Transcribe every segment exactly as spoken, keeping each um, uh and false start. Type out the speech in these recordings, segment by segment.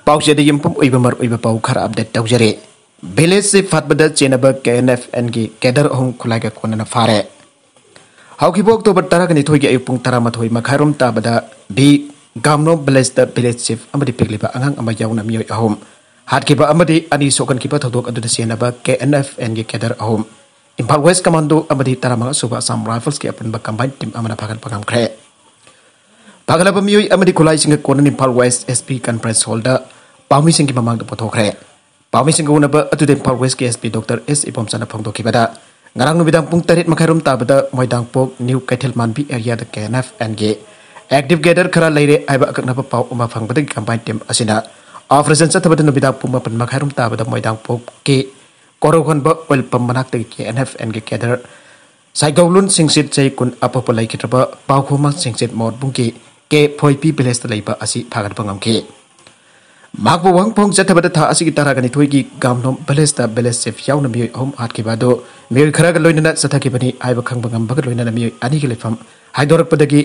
ꯄꯥꯎꯆꯦꯗ ꯌꯨꯝꯐꯝ ꯑꯣꯏꯕ ꯃꯔꯨꯑꯣꯏꯕ ꯄꯥꯎ ꯈꯔ ꯑꯞꯗꯦꯠ ꯇꯧꯖꯔꯤ꯫ ꯚꯤꯂꯦꯖ ꯆꯤꯐ ꯍꯥꯠꯄꯗ ꯆꯦꯟꯅꯕ ꯀꯦ ꯑꯦꯟ ꯑꯦꯐ ꯑꯦꯟꯒꯤ ꯀꯦꯗꯔ ꯑꯍꯨꯝ ꯈꯨꯠꯂꯥꯏꯒ ꯀꯣꯟꯅꯅ ꯐꯥꯔꯦ꯫ ꯍꯧꯈꯤꯕ ꯑꯣꯛꯇꯣꯕꯔ ꯇꯔꯥꯒꯅꯤꯊꯣꯏꯒꯤ ꯑꯌꯨꯛ ꯄꯨꯡ ꯇꯔꯥꯃꯥꯊꯣꯏ ꯃꯈꯥꯏꯔꯣꯝ ꯇꯥꯕꯗ ꯕꯤ ꯒꯥꯝꯅꯣ ꯚꯤꯂꯦꯖꯇ ꯚꯤꯂꯦꯖ ꯆꯤꯐ ꯑꯃꯗꯤ ꯄꯤꯛꯂꯤꯕ ꯑꯉꯥꯡ ꯑꯃ ꯌꯥꯎꯅ ꯃꯤꯑꯣꯏ ꯑꯍꯨꯝ ꯍꯥꯠꯈꯤꯕ ꯑꯃꯗꯤ ꯑꯅꯤ ꯁꯣꯛꯍꯟꯈꯤꯕ ꯊꯧꯗꯣꯛ ꯑꯗꯨꯗ ꯆꯦꯟꯅꯕ ꯀꯦ ꯑꯦꯟ ꯑꯦꯐ ꯑꯦꯟꯒꯤ ꯀꯦꯗꯔ ꯑꯍꯨꯝ, ꯏꯝꯐꯥꯜ ꯋꯦꯁ ꯀꯃꯥꯟꯗꯣ ꯑꯃꯗꯤ ꯇꯔꯥꯃꯉꯥ ꯁꯨꯕ ꯑꯁꯥꯝ ꯔꯥꯏꯐꯜꯁꯀꯤ ꯑꯄꯨꯟꯕ ꯀꯝꯕꯥꯏꯟ ꯇꯤꯝ ꯑꯃꯅ ꯐꯥꯒꯠꯄ ꯉꯝꯈ꯭ꯔꯦ꯫ ꯐꯥꯒꯠꯂꯕ ꯃꯤꯑꯣꯏ ꯑꯃꯗꯤ ꯈꯨꯠꯂꯥꯏꯁꯤꯡꯒ ꯀꯣꯟꯅ Imphal West S P conference ꯍꯣꯜꯗ ꯄꯥꯎꯃꯤꯁꯤꯡꯒꯤ ꯃꯃꯥꯡꯗ ꯄꯨꯊꯣꯛꯈ꯭ꯔꯦ꯫ ꯄꯥꯎꯃꯤꯁꯤꯡꯒ ꯎꯅꯕ ꯑꯗꯨꯗ ꯏꯝꯐꯥꯜ ꯋꯦꯁꯀꯤ ꯑꯦꯁ ꯄꯤ ꯗꯣꯛꯇꯔ ꯑꯦꯁ ꯏꯕꯣꯝꯆꯥꯅ ꯐꯣꯡꯗꯣꯛꯈꯤꯕꯗ, ꯉꯔꯥꯡ ꯅꯨꯃꯤꯗꯥꯡ ꯄꯨꯡ ꯇꯔꯦꯠ ꯃꯈꯥꯏꯔꯣꯝ ꯇꯥꯕꯗ ꯃꯣꯏꯗꯥꯡꯄꯣꯛ ꯅ꯭ꯌꯨ ꯀꯩꯊꯦꯜ ꯃꯥꯟꯕꯤ ꯑꯦꯔꯤꯌꯥꯗ ꯀꯦ ꯑꯦꯟ ꯑꯦꯐ ꯑꯦꯟꯒꯤ ꯑꯦꯛꯇꯤꯚ ꯀꯦꯗꯔ ꯈꯔ ꯂꯩꯔꯦ ꯍꯥꯏꯕ ꯑꯀꯛꯅꯕ ꯄꯥꯎ ꯑꯃ ꯐꯪꯕꯗꯒꯤ ꯀꯝꯕꯥꯏꯟ ꯇꯤꯝ ꯑꯁꯤꯅ ꯑꯣꯄꯔꯦꯁꯟ ꯆꯠꯊꯕꯗ ꯅꯨꯃꯤꯗꯥꯡ ꯄꯨꯡ ꯃꯥꯄꯟ ꯃꯈꯥꯏꯔꯣꯝ ꯇꯥꯕꯗ ꯃꯣꯏꯗꯥꯡꯄꯣꯛꯀꯤ ꯀꯣꯔꯧꯍꯟꯕ ꯑꯣꯏꯜ ꯄꯝ ꯃꯅꯥꯛꯇꯒꯤ ꯀꯦ ꯑꯦꯟ ꯑꯦꯐ ꯑꯦꯟꯒꯤ ꯀꯦꯗꯔ ꯁꯥꯏꯒꯧꯂꯨꯟ ꯁꯤꯡꯁꯤꯠ ꯆꯍꯤ ꯀꯨꯟ ꯑꯄꯣꯛꯄ ꯂꯩꯈꯤꯗ꯭ꯔꯕ ꯄꯥꯎꯈꯣꯃ ꯁꯤꯡꯁꯤꯠ ꯃꯣꯠꯕꯨꯡꯒꯤ ꯀꯦ ꯐꯣꯏꯄꯤ ꯚꯤꯂꯦꯖꯇ ꯂꯩꯕ ꯑꯁꯤ ꯐꯥꯒꯠꯄ ꯉꯝꯈꯤ꯫ ꯃꯍꯥꯛꯄꯨ ꯋꯥꯍꯪ ꯐꯣꯡ ꯆꯠꯊꯕꯗ ꯊꯥ ꯑꯁꯤꯒꯤ ꯇꯔꯥꯒ ꯅꯤꯊꯣꯏꯒꯤ ꯒꯥꯝꯅꯣꯝ ꯚꯤꯂꯦꯖꯇ ꯚꯤꯂꯦꯖ ꯆꯤꯐ ꯌꯥꯎꯅ ꯃꯤꯑꯣꯏ ꯑꯍꯨꯝ ꯍꯥꯠꯈꯤꯕ ꯑꯗꯨ ꯃꯤꯑꯣꯏ ꯈꯔꯒ ꯂꯣꯏꯅꯅ ꯆꯠꯊꯈꯤꯕꯅꯤ ꯍꯥꯏꯕ ꯈꯪꯕ ꯉꯝꯕꯒ ꯂꯣꯏꯅꯅ ꯃꯤꯑꯣꯏ ꯑꯅꯤꯒꯤ ꯂꯩꯐꯝ ꯍꯥꯏꯗꯣꯔꯛꯄꯗꯒꯤ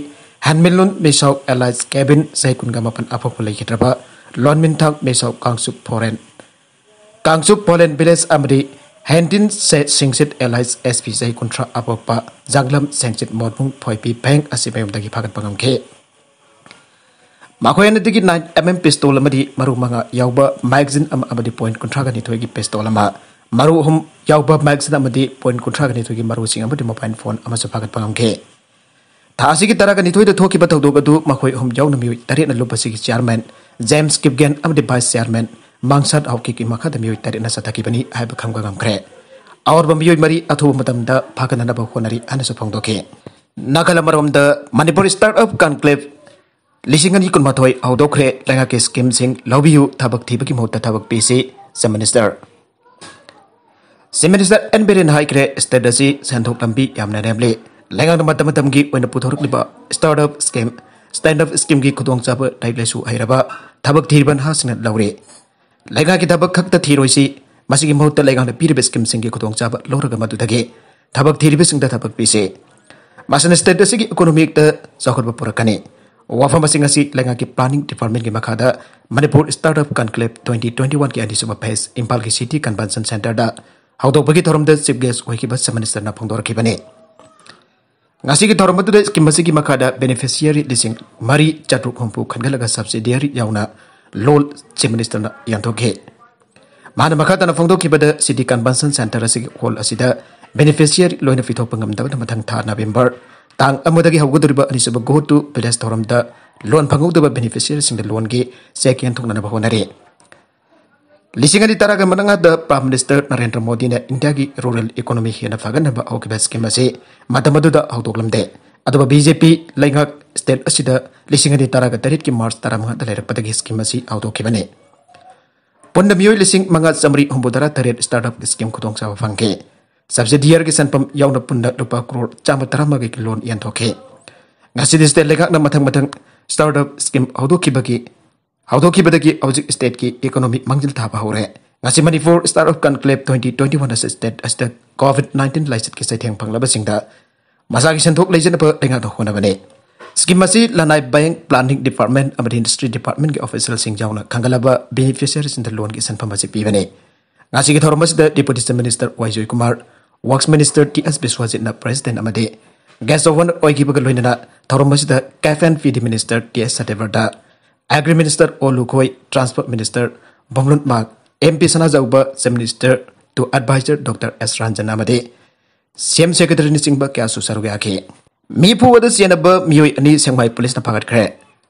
ꯍꯟꯃꯤꯟꯂꯨꯟ ꯃꯤꯁꯥꯎ ꯑꯦꯂꯥꯏꯁ ꯀꯦꯕꯤꯟ ꯆꯍꯤ ꯀꯨꯟꯒ ꯃꯥꯄꯟ ꯑꯄꯣꯛꯄ ꯂꯩꯈꯤꯗ꯭ꯔꯕ ꯂꯣꯟꯃꯤꯟꯊꯥꯡ ꯃꯤꯁꯥꯎ Kangchup foreign Kangchup foreign village ꯑꯃꯗꯤ ꯍꯦꯟꯗꯤꯟ ꯁꯦ ꯁꯤꯡꯁꯤꯠ ꯑꯦꯂꯥꯏꯁ ꯑꯦꯁ ꯄꯤ ꯆꯍꯤ ꯀꯨꯟꯊ꯭ꯔꯥ ꯑꯄꯣꯛꯄ ꯖꯥꯡꯂꯝ ꯁꯦꯡꯆꯤꯠ ꯃꯣꯠꯕꯨꯡ ꯐꯣꯏꯄꯤ ꯚꯦꯡ ꯑꯁꯤ ꯃꯌꯨꯝꯗꯒꯤ ꯐꯥꯒꯠꯄ ꯉꯝꯈꯤ꯫ ꯃꯈꯣꯏ ꯑꯅꯤꯗꯒꯤ ꯅꯥꯏꯟ ꯑꯦꯝ ꯑꯦꯝ ꯄꯤꯁꯇꯣꯜ ꯑꯃꯗꯤ ꯃꯔꯨ ꯃꯉꯥ ꯌꯥꯎꯕ ꯃꯦꯒꯥꯖꯤꯟ ꯑꯃ ꯑꯃꯗꯤ ꯄꯣꯏꯟ ꯀꯨꯟꯊ꯭ꯔꯥꯒ ꯅꯤꯊꯣꯏꯒꯤ ꯄꯤꯁꯇꯣꯜ ꯑꯃ, ꯃꯔꯨ ꯑꯍꯨꯝ ꯌꯥꯎꯕ ꯃꯦꯒꯥꯖꯤꯟ ꯑꯃꯗꯤ ꯄꯣꯏꯟ ꯀꯨꯟꯊ꯭ꯔꯥꯒ ꯅꯤꯊꯣꯏꯒꯤ ꯃꯔꯨꯁꯤꯡ ꯑꯃꯗꯤ ꯃꯣꯕꯥꯏꯜ ꯐꯣꯟ ꯑꯃꯁꯨ ꯐꯥꯒꯠꯄ ꯉꯝꯈꯤ꯫ ꯊꯥ ꯑꯁꯤꯒꯤ ꯇꯔꯥꯒ ꯅꯤꯊꯣꯏꯗ ꯊꯣꯛꯈꯤꯕ ꯊꯧꯗꯣꯛ ꯑꯗꯨ ꯃꯈꯣꯏ ꯑꯍꯨꯝ ꯌꯥꯎꯅ ꯃꯤꯑꯣꯏ ꯇꯔꯦꯠꯅ ꯂꯨꯞ ꯑꯁꯤꯒꯤ ꯆꯤꯌꯥꯔꯃꯦꯟ ꯖꯦꯝꯁ ꯀꯤꯞꯒꯦꯟ ꯑꯃꯗꯤ ꯚꯥꯏꯁ ꯆꯤꯌꯥꯔꯃꯦꯟ ꯃꯥꯡꯁꯥꯠ ꯍꯥꯎꯀꯤꯛꯀꯤ ꯃꯈꯥꯗ ꯃꯤꯑꯣꯏ ꯇꯔꯦꯠꯅ ꯆꯠꯊꯈꯤꯕꯅꯤ ꯍꯥꯏꯕ ꯈꯪꯕ ꯉꯝꯈ꯭ꯔꯦ꯫ ꯑꯋꯥꯕ ꯃꯤꯑꯣꯏ ꯃꯔꯤ ꯑꯊꯨꯕ ꯃꯇꯝꯗ ꯐꯥꯒꯠꯅꯅꯕ ꯍꯣꯠꯅꯔꯤ ꯍꯥꯏꯅꯁꯨ ꯐꯣꯡꯗꯣꯛꯈꯤ꯫ ꯅꯥꯒꯥꯂꯦꯟ ꯃꯔꯣꯝꯗ ꯃꯅꯤꯄꯨꯔ ꯁ꯭ꯇꯥꯔꯠ ꯑꯞ ꯀꯟꯀ꯭ꯂꯦꯚ ꯂꯤꯁꯤꯡ ꯑꯅꯤ ꯀꯨꯟꯃꯥꯊꯣꯏ ꯍꯧꯗꯣꯛꯈ꯭ꯔꯦ꯫ ꯂꯩꯉꯥꯛꯀꯤ ꯁ꯭ꯀꯤꯝꯁꯤꯡ ꯂꯧꯕꯤꯌꯨ, ꯊꯕꯛ ꯊꯤꯕꯒꯤ ꯃꯍꯨꯠꯇ ꯊꯕꯛ ꯄꯤꯁꯤ, chief minister. Chief minister N ꯕꯤꯔꯦꯟꯅ ꯍꯥꯏꯈ꯭ꯔꯦ, ꯁ꯭ꯇꯦꯠ ꯑꯁꯤ ꯁꯦꯟꯊꯣꯛ ꯂꯝꯕꯤ ꯌꯥꯝꯅ ꯅꯦꯝꯂꯤ꯫ ꯂꯩꯉꯥꯛꯅ ꯃꯇꯝ ꯃꯇꯝꯒꯤ ꯑꯣꯏꯅ ꯄꯨꯊꯣꯔꯛꯂꯤꯕ start up scheme, stand up ꯁ꯭ꯀꯤꯝꯒꯤ ꯈꯨꯗꯣꯡꯆꯥꯕ ꯂꯥꯏꯔꯤꯛ ꯂꯥꯏꯁꯨ ꯍꯩꯔꯕ ꯊꯕꯛ ꯊꯤꯔꯤꯕ ꯅꯍꯥꯁꯤꯡꯅ ꯂꯧꯔꯤ꯫ ꯂꯩꯉꯥꯛꯀꯤ ꯊꯕꯛ ꯈꯛꯇ ꯊꯤꯔꯣꯏꯁꯤ, ꯃꯁꯤꯒꯤ ꯃꯍꯨꯠꯇ ꯂꯩꯉꯥꯛꯅ ꯄꯤꯔꯤꯕ ꯁ꯭ꯀꯤꯝꯁꯤꯡꯒꯤ ꯈꯨꯗꯣꯡꯆꯥꯕ ꯂꯧꯔꯒ ꯃꯗꯨꯗꯒꯤ ꯊꯕꯛ ꯊꯤꯔꯤꯕꯁꯤꯡꯗ ꯊꯕꯛ ꯄꯤꯁꯤ꯫ ꯃꯁꯤꯅ ꯁ꯭ꯇꯦꯠ ꯑꯁꯤꯒꯤ ꯏꯀꯣꯅꯣꯃꯤꯛꯇ ꯆꯥꯎꯈꯠꯄ ꯄꯨꯔꯛꯀꯅꯤ꯫ ꯋꯥꯐꯝ ꯑꯁꯤ ꯉꯁꯤ ꯂꯩꯉꯥꯛꯀꯤ Planning Departmentꯀꯤ ꯃꯈꯥꯗ Manipur Startup Conclave twenty twenty-oneꯒꯤ ꯑꯅꯤꯁꯨꯕ phase ꯏꯝꯐꯥꯜꯒꯤ City Convention Centreꯗ ꯍꯧꯗꯣꯛꯄꯒꯤ ꯊꯧꯔꯝꯗ Chief Guest ꯑꯣꯏꯈꯤꯕ Chief Ministerꯅ ꯐꯣꯡꯗꯣꯔꯛꯈꯤꯕꯅꯤ꯫ ꯉꯁꯤꯒꯤ ꯊꯧꯔꯝ ꯑꯗꯨꯗ scheme ꯑꯁꯤꯒꯤ ꯃꯈꯥꯗ beneficiary ꯂꯤꯁꯤꯡ ꯃꯔꯤ ꯆꯥꯇ꯭ꯔꯨꯛ ꯍꯨꯝꯐꯨ ꯈꯟꯒꯠꯂꯒ subsidiary ꯌꯥꯎꯅ loan Chief Ministerꯅ ꯌꯥꯟꯊꯣꯛꯈꯤ꯫ ꯃꯥꯅ ꯃꯈꯥ ꯇꯥꯅ ꯐꯣꯡꯗꯣꯛꯈꯤꯕꯗ, City Convention Centre ꯑꯁꯤꯒꯤ hall ꯑꯁꯤꯗ beneficiary ꯂꯣꯏꯅ ꯄꯤꯊꯣꯛꯄ ꯉꯝꯗꯕꯅ ꯃꯊꯪ ꯊꯥ November ꯇꯥꯡ ꯑꯃꯗꯒꯤ ꯍꯧꯒꯗꯧꯔꯤꯕ ꯑꯅꯤꯁꯨꯕ Go to Village ꯊꯧꯔꯝꯗ loan ꯐꯪꯍꯧꯗꯕ beneficiaryꯁꯤꯡꯗ loanꯒꯤ cheque ꯌꯦꯟꯊꯣꯛꯅꯅꯕ ꯍꯣꯠꯅꯔꯤ꯫ ꯂꯤꯁꯤꯡ ꯑꯅꯤ ꯇꯔꯥꯒ ꯃꯉꯥꯗ Prime Minister ꯅꯔꯦꯟꯗ꯭ꯔ ꯃꯣꯗꯤꯅ ꯏꯟꯗꯤꯌꯥꯒꯤ rural economy ꯍꯦꯟꯅ ꯐꯒꯠꯅꯕ ꯍꯧꯈꯤꯕ scheme ꯑꯁꯤ ꯃꯇꯝ ꯑꯗꯨꯗ ꯍꯧꯗꯣꯛꯂꯝꯗꯦ꯫ ꯑꯗꯨꯕꯨ BJP ꯂꯩꯉꯥꯛ state ꯑꯁꯤꯗ ꯂꯤꯁꯤꯡ ꯑꯅꯤ ꯇꯔꯥꯒ ꯇꯔꯦꯠꯀꯤ March ꯇꯔꯥꯃꯉꯥꯗ ꯂꯩꯔꯛꯄꯗꯒꯤ scheme ꯑꯁꯤ ꯍꯧꯗꯣꯛꯈꯤꯕꯅꯤ꯫ ꯄꯨꯟꯅ ꯃꯤꯑꯣꯏ ꯂꯤꯁꯤꯡ ꯃꯉꯥ ꯆꯥꯃꯔꯤ ꯍꯨꯝꯐꯨꯇꯔꯥ ꯇꯔꯦꯠ startup scheme ꯈꯨꯗꯣꯡꯆꯥꯕ ꯐꯪꯈꯤ꯫ Subsidiaryꯒꯤ ꯁꯦꯟꯐꯝ ꯌꯥꯎꯅ ꯄꯨꯟꯅ ꯂꯨꯄꯥ ꯀ꯭ꯔꯣꯔ ꯆꯥꯝꯃ ꯇꯔꯥꯃꯉꯥꯒꯤ loan ꯌꯦꯟꯊꯣꯛꯈꯤ꯫ ꯉꯁꯤꯗꯤ state ꯂꯩꯉꯥꯛꯅ ꯃꯊꯪ ꯃꯊꯪ startup scheme ꯍꯧꯗꯣꯛꯈꯤꯕꯒꯤ, ꯍꯧꯗꯣꯛꯈꯤꯕꯗꯒꯤ ꯍꯧꯖꯤꯛ stateꯀꯤ economy ꯃꯥꯡꯖꯤꯜ ꯊꯥꯕ ꯍꯧꯔꯦ꯫ ꯉꯁꯤ Manipur Startup Conclave twenty twenty-one ꯑꯁꯤ state ꯑꯁꯤꯗ COVID nineteen ꯂꯥꯏꯆꯠꯀꯤ ꯆꯩꯊꯦꯡ ꯐꯪꯂꯕꯁꯤꯡꯗ ꯃꯁꯥꯒꯤ ꯁꯦꯟꯊꯣꯛ ꯂꯩꯖꯅꯕ ꯂꯩꯉꯥꯛꯅ ꯍꯣꯠꯅꯕꯅꯤ꯫ Scheme ꯑꯁꯤ ꯂꯅꯥꯏ bank, planning department ꯑꯃꯗꯤ industry departmentꯀꯤ officialꯁꯤꯡ ꯌꯥꯎꯅ ꯈꯟꯒꯠꯂꯕ beneficiaryꯁꯤꯡꯗ loanꯒꯤ ꯁꯦꯟꯐꯝ ꯑꯁꯤ ꯄꯤꯕꯅꯤ꯫ ꯉꯁꯤꯒꯤ ꯊꯧꯔꯝ ꯑꯁꯤꯗ Deputy Chief Minister Y Joykumar, Works Minister T S ꯕꯤꯁ꯭ꯋꯖꯤꯠꯅ President ꯑꯃꯗꯤ Guest of Honour ꯑꯣꯏꯈꯤꯕꯒ ꯂꯣꯏꯅꯅ ꯊꯧꯔꯝ ꯑꯁꯤꯗ Cafe and Feed Minister T S Satyabrata, Agri Minister ꯑꯣ ꯂꯨꯈꯣꯏ, Transport Minister ꯕꯝꯂꯨꯟ ꯃꯥꯛ, MP Sanajaoba, Chief Minister to Advisor Doctor ꯑꯦꯁ ꯔꯟꯖꯟ ꯑꯃꯗꯤ CM Secretaryꯅꯆꯤꯡꯕ ꯀꯌꯥꯁꯨ ꯁꯔꯨꯛ ꯌꯥꯈꯤ꯫ ꯃꯤꯐꯨ ꯑꯗꯨ ꯆꯦꯟꯅꯕ ꯃꯤꯑꯣꯏ ꯑꯅꯤ ꯁꯦꯡꯃꯥꯏ ꯄꯨꯂꯤꯁꯅ ꯐꯥꯒꯠꯈ꯭ꯔꯦ꯫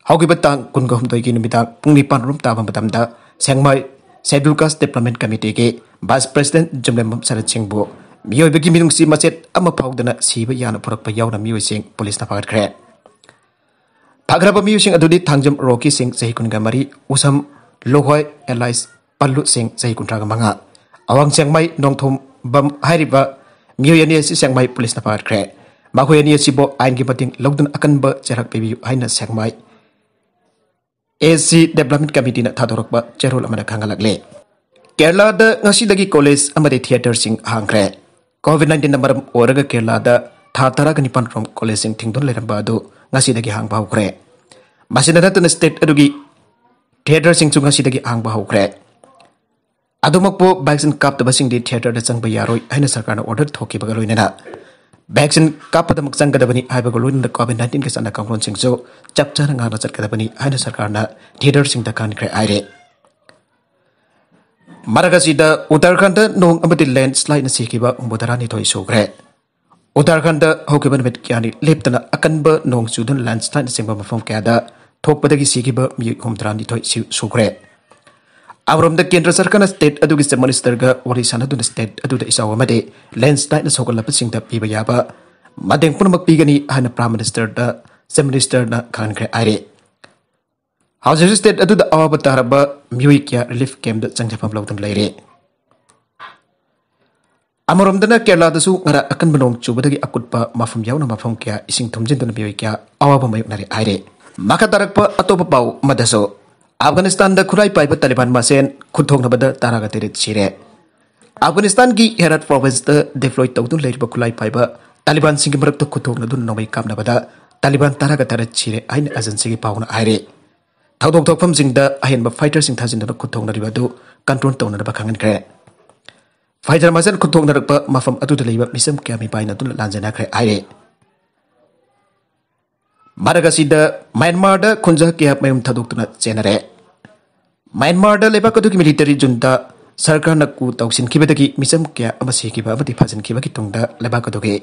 ꯍꯧꯈꯤꯕ ꯇꯥꯡ ꯀꯨꯟꯒ ꯍꯨꯝꯗꯣꯏꯒꯤ ꯅꯨꯃꯤꯗꯥꯡ ꯄꯨꯡ ꯅꯤꯄꯥꯟ ꯔꯣꯝ ꯇꯥꯕ ꯃꯇꯝꯗ ꯁꯦꯡꯃꯥꯏ Scheduled Caste Development Committeeꯒꯤ Vice President ꯖꯨꯝꯂꯦꯝꯕꯝ ꯁꯔꯠ ꯁꯤꯡꯕꯨ ꯃꯤꯑꯣꯏꯕꯒꯤ ꯃꯤꯅꯨꯡꯁꯤ ꯃꯆꯦꯠ ꯑꯃ ꯐꯥꯎꯗꯅ ꯁꯤꯕ ꯌꯥꯅ ꯄꯨꯔꯛꯄ ꯌꯥꯎꯅ ꯃꯤꯑꯣꯏꯁꯤꯡ ꯄꯨꯂꯤꯁꯅ ꯐꯥꯒꯠꯈ꯭ꯔꯦ꯫ ꯐꯥꯒꯠꯈ꯭ꯔꯕ ꯃꯤꯑꯣꯏꯁꯤꯡ ꯑꯗꯨꯗꯤ ꯊꯥꯡꯖꯝ ꯔꯣꯀꯤ ꯁꯤꯡ, ꯆꯍꯤ ꯀꯨꯟꯒ ꯃꯔꯤ, ꯎꯁꯝ ꯂꯣꯍꯣꯏ alias ꯄꯜꯂꯨ ꯁꯤꯡ, ꯆꯍꯤ ꯀꯨꯟꯊ꯭ꯔꯥꯒ ꯃꯉꯥ, ꯑꯋꯥꯡ ꯁꯦꯡꯃꯥꯏ ꯅꯣꯡꯊꯣꯝꯕꯝ ꯍꯥꯏꯔꯤꯕ ꯃꯤꯑꯣꯏ ꯑꯅꯤ ꯑꯁꯤ ꯁꯦꯡꯃꯥꯏ ꯄꯨꯂꯤꯁꯅ ꯐꯥꯒꯠꯈ꯭ꯔꯦ꯫ ꯃꯈꯣꯏ ꯑꯅꯤ ꯑꯁꯤꯕꯨ ꯑꯥꯏꯟꯒꯤ ꯃꯇꯦꯡ ꯂꯧꯗꯨꯅ ꯑꯀꯟꯕ ꯆꯩꯔꯥꯛ ꯄꯤꯕꯤꯌꯨ ꯍꯥꯏꯅ ꯁꯦꯡꯃꯥꯏ ꯑꯦꯁ ꯁꯤ Development Committeeꯅ ꯊꯥꯗꯣꯔꯛꯄ ꯆꯦꯔꯣꯜ ꯑꯃꯅ ꯈꯪꯍꯜꯂꯛꯂꯤ꯫ ꯀꯦꯔꯂꯥꯗ ꯉꯁꯤꯗꯒꯤ college ꯑꯃꯗꯤ theatreꯁꯤꯡ ꯍꯥꯡꯈ꯭ꯔꯦ꯫ COVID nineteenꯅ ꯃꯔꯝ ꯑꯣꯏꯔꯒ ꯀꯦꯔꯂꯥꯗ ꯊꯥ ꯇꯔꯥꯒ ꯅꯤꯄꯥꯟ ꯔꯣꯝ collegeꯁꯤꯡ ꯊꯤꯡꯗꯨꯅ ꯂꯩꯔꯝꯕ ꯑꯗꯨ ꯉꯁꯤꯗꯒꯤ ꯍꯥꯡꯕ ꯍꯧꯈ꯭ꯔꯦ꯫ ꯃꯁꯤꯗ ꯅꯠꯇꯅ state ꯑꯗꯨꯒꯤ theatreꯁꯤꯡꯁꯨ ꯉꯁꯤꯗꯒꯤ ꯍꯥꯡꯕ ꯍꯧꯈ꯭ꯔꯦ꯫ ꯑꯗꯨꯃꯛꯄꯨ vaccine ꯀꯥꯞꯇꯕꯁꯤꯡꯗꯤ theatreꯗ ꯆꯪꯕ ꯌꯥꯔꯣꯏ ꯍꯥꯏꯅ ꯁꯔꯀꯥꯔꯅ order ꯊꯣꯛꯈꯤꯕꯒ ꯂꯣꯏꯅꯅ vaccine ꯀꯥꯞꯄꯗꯃꯛ ꯆꯪꯒꯗꯕꯅꯤ ꯍꯥꯏꯕꯒ ꯂꯣꯏꯅꯅ COVID nineteenꯒꯤ ꯆꯠꯅ ꯀꯥꯡꯂꯣꯟꯁꯤꯡꯁꯨ ꯆꯞ ꯆꯥꯅ ꯉꯥꯛꯅ ꯆꯠꯀꯗꯕꯅꯤ ꯍꯥꯏꯅ ꯁꯔꯀꯥꯔꯅ theatreꯁꯤꯡꯗ ꯈꯪꯍꯟꯈ꯭ꯔꯦ ꯍꯥꯏꯔꯦ꯫ ꯃꯔꯛ ꯑꯁꯤꯗ ꯎꯠꯇꯔꯈꯟꯗ ꯅꯣꯡ ꯑꯃꯗꯤ landslideꯅ ꯁꯤꯈꯤꯕ ꯍꯨꯝꯐꯨꯇꯔꯥꯅꯤꯊꯣꯏ ꯁꯨꯈ꯭ꯔꯦ꯫ ꯎꯠꯇꯔꯈꯟꯗ ꯍꯧꯈꯤꯕ ꯅꯨꯃꯤꯠ ꯀꯌꯥꯅꯤ ꯂꯦꯞꯇꯅ ꯑꯀꯟꯕ ꯅꯣꯡ ꯆꯨꯗꯨꯅ landslideꯅꯆꯤꯡꯕ ꯃꯐꯝ ꯀꯌꯥꯗ ꯊꯣꯛꯄꯗꯒꯤ ꯁꯤꯈꯤꯕ ꯃꯤꯑꯣꯏ ꯍꯨꯝꯐꯨꯇꯔꯥꯅꯤꯊꯣꯏ ꯁꯤ-, ꯁꯨꯈ꯭ꯔꯦ꯫ ꯑꯃꯔꯣꯝꯗ ꯀꯦꯟꯗ꯭ꯔ ꯁꯔꯀꯥꯔꯅ state ꯑꯗꯨꯒꯤ Chief Ministerꯒ ꯋꯥꯔꯤ ꯁꯥꯟꯅꯗꯨꯅ state ꯑꯗꯨꯗ ꯏꯆꯥꯎ ꯑꯃꯗꯤ landslideꯅ ꯁꯧꯒꯠꯂꯛꯄꯁꯤꯡꯗ ꯄꯤꯕ ꯌꯥꯕ ꯃꯇꯦꯡ ꯄꯨꯝꯅꯃꯛ ꯄꯤꯒꯅꯤ ꯍꯥꯏꯅ Prime Ministerꯗ Chief Ministerꯅ ꯈꯪꯍꯟꯈ꯭ꯔꯦ ꯍꯥꯏꯔꯤ꯫ ꯍꯧꯖꯤꯛ state ꯑꯗꯨꯗ ꯑꯋꯥꯕ ꯇꯥꯔꯕ ꯃꯤꯑꯣꯏ ꯀꯌꯥ relief campꯇ ꯆꯪꯖꯐꯝ ꯂꯧꯗꯨꯅ ꯂꯩꯔꯦ꯫ ꯑꯃꯔꯣꯝꯗꯅ ꯀꯦꯔꯂꯥꯗꯁꯨ ꯉꯔꯥꯡ ꯑꯀꯟꯕ ꯅꯣꯡ ꯆꯨꯕꯗꯒꯤ ꯑꯀꯨꯠꯄ ꯃꯐꯝ ꯌꯥꯎꯅ ꯃꯐꯝ ꯀꯌꯥ ꯏꯁꯤꯡ ꯊꯨꯝꯖꯤꯟꯗꯨꯅ ꯃꯤꯑꯣꯏ ꯀꯌꯥ ꯑꯋꯥꯕ ꯃꯥꯌꯣꯛꯅꯔꯦ ꯍꯥꯏꯔꯦ꯫ ꯃꯈꯥ ꯇꯥꯔꯛꯄ ꯑꯇꯣꯞꯄ ꯄꯥꯎ ꯑꯃꯗꯁꯨ, ꯑꯐꯒꯥꯅꯤꯁꯇꯥꯟꯗ ꯈꯨꯠꯂꯥꯏ ꯄꯥꯏꯕ ꯇꯥꯂꯤꯕꯥꯟ ꯃꯁꯦꯟ ꯈꯨꯠꯊꯣꯛꯅꯕꯗ ꯇꯔꯥꯒ ꯇꯔꯦꯠ ꯁꯤꯔꯦ꯫ ꯑꯐꯒꯥꯅꯤꯁꯇꯥꯟꯒꯤ ꯍꯦꯔꯥꯠ provinceꯇ deploy ꯇꯧꯗꯨꯅ ꯂꯩꯔꯤꯕ ꯈꯨꯠꯂꯥꯏ ꯄꯥꯏꯕ ꯇꯥꯂꯤꯕꯥꯟꯁꯤꯡꯒꯤ ꯃꯔꯛꯇ ꯈꯨꯠꯊꯣꯛꯅꯗꯨꯅ ꯅꯣꯡꯃꯩ ꯀꯥꯞꯅꯕꯗ ꯇꯥꯂꯤꯕꯥꯟ ꯇꯔꯥꯒ ꯇꯔꯦꯠ ꯁꯤꯔꯦ ꯍꯥꯏꯅ agencyꯒꯤ ꯄꯥꯎꯅ ꯍꯥꯏꯔꯦ꯫ ꯊꯧꯗꯣꯛ ꯊꯣꯛꯐꯝꯁꯤꯡꯗ ꯑꯍꯦꯟꯕ fighterꯁꯤꯡ ꯊꯥꯖꯤꯟꯗꯨꯅ ꯈꯨꯠꯊꯣꯛꯅꯔꯤꯕ ꯑꯗꯨ control ꯇꯧꯅꯅꯕ ꯈꯪꯍꯟꯈ꯭ꯔꯦ꯫ Fighter ꯃꯁꯦꯟ ꯈꯨꯠꯊꯣꯛꯅꯔꯛꯄ ꯃꯐꯝ ꯑꯗꯨꯗ ꯂꯩꯕ ꯃꯤꯆꯝ ꯀꯌꯥ ꯃꯤꯄꯥꯏꯅꯗꯨꯅ ꯂꯥꯟꯖꯦꯟꯅꯈ꯭ꯔꯦ ꯍꯥꯏꯔꯦ꯫ ꯃꯔꯛ ꯑꯁꯤꯗ ꯃ꯭ꯌꯥꯟꯃꯥꯔꯗ ꯈꯨꯟꯖꯥ ꯀꯌꯥ ꯃꯌꯨꯝ ꯊꯥꯗꯣꯛꯇꯨꯅ ꯆꯦꯟꯅꯔꯦ꯫ ꯃ꯭ꯌꯥꯟꯃꯥꯔꯗ ꯂꯩꯕꯥꯛ ꯑꯗꯨꯒꯤ military junta ꯁꯔꯀꯥꯔꯅ coup ꯇꯧꯁꯤꯟꯈꯤꯕꯗꯒꯤ ꯃꯤꯆꯝ ꯀꯌꯥ ꯑꯃ ꯁꯤꯈꯤꯕ ꯑꯃꯗꯤ ꯐꯥꯖꯤꯟꯈꯤꯕꯒꯤ ꯇꯨꯡꯗ ꯂꯩꯕꯥꯛ ꯑꯗꯨꯒꯤ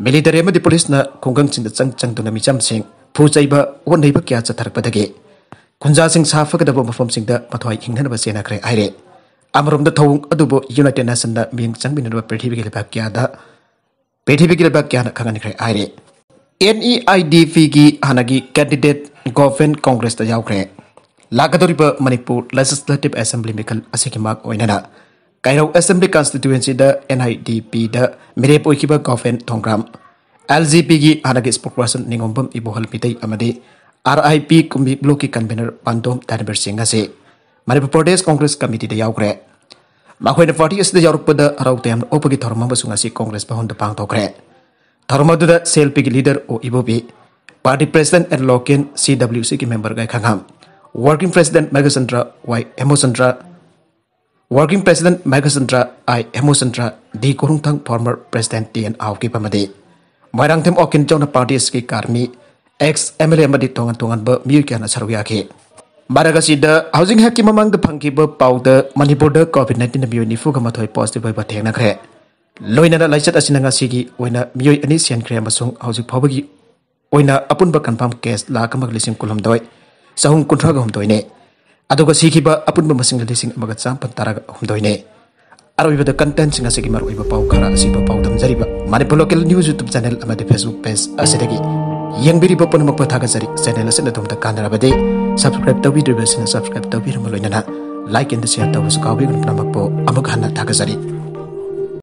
military ꯑꯃꯗꯤ policeꯅ ꯈꯨꯡꯒꯪꯁꯤꯡꯗ ꯆꯪ ꯆꯪꯗꯨꯅ ꯃꯤꯆꯝꯁꯤꯡ ꯐꯨ ꯆꯩꯕ, ꯑꯣꯠ ꯅꯩꯕ ꯀꯌꯥ ꯆꯠꯊꯔꯛꯄꯗꯒꯤ ꯈꯨꯟꯖꯥꯁꯤꯡ ꯁꯥꯐꯒꯗꯕ ꯃꯐꯝꯁꯤꯡꯗ ꯃꯊ꯭ꯋꯥꯏ ꯍꯤꯡꯅꯅꯕ ꯆꯦꯟꯅꯈ꯭ꯔꯦ ꯍꯥꯏꯔꯦ꯫ ꯑꯃꯔꯣꯝꯗ ꯊꯧꯑꯣꯡ ꯑꯗꯨꯕꯨ United Nationꯅ ꯃꯤꯠꯌꯦꯡ ꯆꯪꯃꯤꯟꯅꯅꯕ ꯄ꯭ꯔꯤꯊꯤꯕꯤꯒꯤ ꯂꯩꯕꯥꯛ ꯀꯌꯥꯗ, ꯄ꯭ꯔꯤꯊꯤꯕꯤꯒꯤ ꯂꯩꯕꯥꯛ ꯀꯌꯥꯅ ꯈꯪꯍꯟꯈ꯭ꯔꯦ ꯍꯥꯏꯔꯦ꯫ NEIDPꯒꯤ ꯍꯥꯟꯅꯒꯤ candidate ꯒꯣꯚꯦꯟ Congressꯇ ꯌꯥꯎꯈ꯭ꯔꯦ꯫ ꯂꯥꯛꯀꯗꯧꯔꯤꯕ ꯃꯅꯤꯄꯨꯔ Legislative Assembly ꯃꯤꯈꯜ ꯑꯁꯤꯒꯤ ꯃꯥꯛ ꯑꯣꯏꯅꯅ ꯀꯩꯔꯧ Assembly Constituencyꯗ NEIDPꯗ ꯃꯤꯔꯦꯞ ꯑꯣꯏꯈꯤꯕ ꯒꯣꯚꯦꯟ ꯊꯣꯡꯒ꯭ꯔꯥꯝ, LJPꯒꯤ ꯍꯥꯟꯅꯒꯤ spokesperson ꯅꯤꯉꯣꯝꯕꯝ ꯏꯕꯣꯍꯜ ꯃꯤꯇꯩ ꯑꯃꯗꯤ RIP ꯀꯨꯝꯕꯤ blockꯀꯤ convener ꯄꯥꯟꯗꯣꯝ ꯗꯥꯅꯤꯕꯔ ꯁꯤꯡ ꯑꯁꯤ ꯃꯅꯤꯄꯨꯔ ꯄ꯭ꯔꯗꯦꯁ Congress Committeeꯗ ꯌꯥꯎꯈ꯭ꯔꯦ꯫ ꯃꯈꯣꯏꯅ party ꯑꯁꯤꯗ ꯌꯥꯎꯔꯛꯄꯗ ꯍꯔꯥꯎ ꯇꯌꯥꯝꯅ ꯑꯣꯛꯄꯒꯤ ꯊꯧꯔꯝ ꯑꯃꯁꯨ ꯉꯁꯤ Congress ꯚꯕꯟꯗ ꯄꯥꯡꯊꯣꯛꯈ꯭ꯔꯦ꯫ ꯊꯧꯔꯝ ꯑꯗꯨꯗ CLPꯒꯤ leader ꯑꯣ ꯏꯕꯣꯕꯤ, Party President and Loken C W C ki member Gai Khangham, Working President Meghachandra Y Hemochandra, Working President Meghachandra I Hemochandra, D Khurungthang former President T N Ao ki pamadi Moirangthem Okin Chowna Party ki karmi, ex M L A amadi tongan tonganba miyoi kayana saruk yakhi. ꯃꯔꯛ ꯑꯁꯤꯗ ꯍꯧꯖꯤꯛ ꯉꯥꯏꯍꯥꯛꯀꯤ ꯃꯃꯥꯡꯗ ꯐꯪꯈꯤꯕ ꯄꯥꯎꯗ ꯃꯅꯤꯄꯨꯔꯗ COVID nineteen ꯅ ꯃꯤꯑꯣꯏ ꯅꯤꯐꯨꯒ ꯃꯥꯊꯣꯏ positive ꯑꯣꯏꯕ ꯊꯦꯡꯅꯈ꯭ꯔꯦ꯫ ꯂꯣꯏꯅꯅ ꯂꯥꯏꯆꯠ ꯑꯁꯤꯅ ꯉꯁꯤꯒꯤ ꯑꯣꯏꯅ ꯃꯤꯑꯣꯏ ꯑꯅꯤ ꯁꯤꯍꯟꯈ꯭ꯔꯦ ꯑꯃꯁꯨꯡ ꯍꯧꯖꯤꯛ ꯐꯥꯎꯕꯒꯤ ꯑꯣꯏꯅ ꯑꯄꯨꯟꯕ confirm case ꯂꯥꯈ ꯑꯃꯒ ꯂꯤꯁꯤꯡ ꯀꯨꯟꯍꯨꯝꯗꯣꯏ, ꯆꯍꯨꯝ ꯀꯨꯟꯊ꯭ꯔꯥꯒ ꯍꯨꯝꯗꯣꯏꯅꯦ꯫ ꯑꯗꯨꯒ ꯁꯤꯈꯤꯕ ꯑꯄꯨꯟꯕ ꯃꯁꯤꯡꯅ ꯂꯤꯁꯤꯡ ꯑꯃꯒ ꯆꯥꯃꯥꯄꯟ ꯇꯔꯥꯒ ꯍꯨꯝꯗꯣꯏꯅꯦ꯫ ꯑꯔꯣꯏꯕꯗ content ꯁꯤꯡ ꯑꯁꯤꯒꯤ ꯃꯔꯨꯑꯣꯏꯕ ꯄꯥꯎ ꯈꯔ ꯑꯁꯤꯕꯨ ꯄꯥꯎꯗꯝꯖꯔꯤꯕ Manipur Local News YouTube channel ꯑꯃꯗꯤ Facebook page ꯑꯁꯤꯗꯒꯤ ꯌꯦꯡꯕꯤꯔꯤꯕ ꯄꯨꯝꯅꯃꯛꯄꯨ ꯊꯥꯒꯠꯆꯔꯤ꯫ Channel ꯑꯁꯤꯅ ꯑꯗꯣꯝꯗ ꯀꯥꯟꯅꯔꯕꯗꯤ subscribe ꯇꯧꯕꯤꯗ꯭ꯔꯤꯕꯁꯤꯡꯅ subscribe ꯇꯧꯕꯤꯔꯝꯕ ꯂꯣꯏꯅꯅ like and share ꯇꯧꯕꯁꯨ ꯀꯥꯎꯕꯤꯒꯅꯨ꯫ ꯄꯨꯝꯅꯃꯛꯄꯨ ꯑꯃꯨꯛ ꯍꯟꯅ ꯊꯥꯒꯠꯆꯔꯤ꯫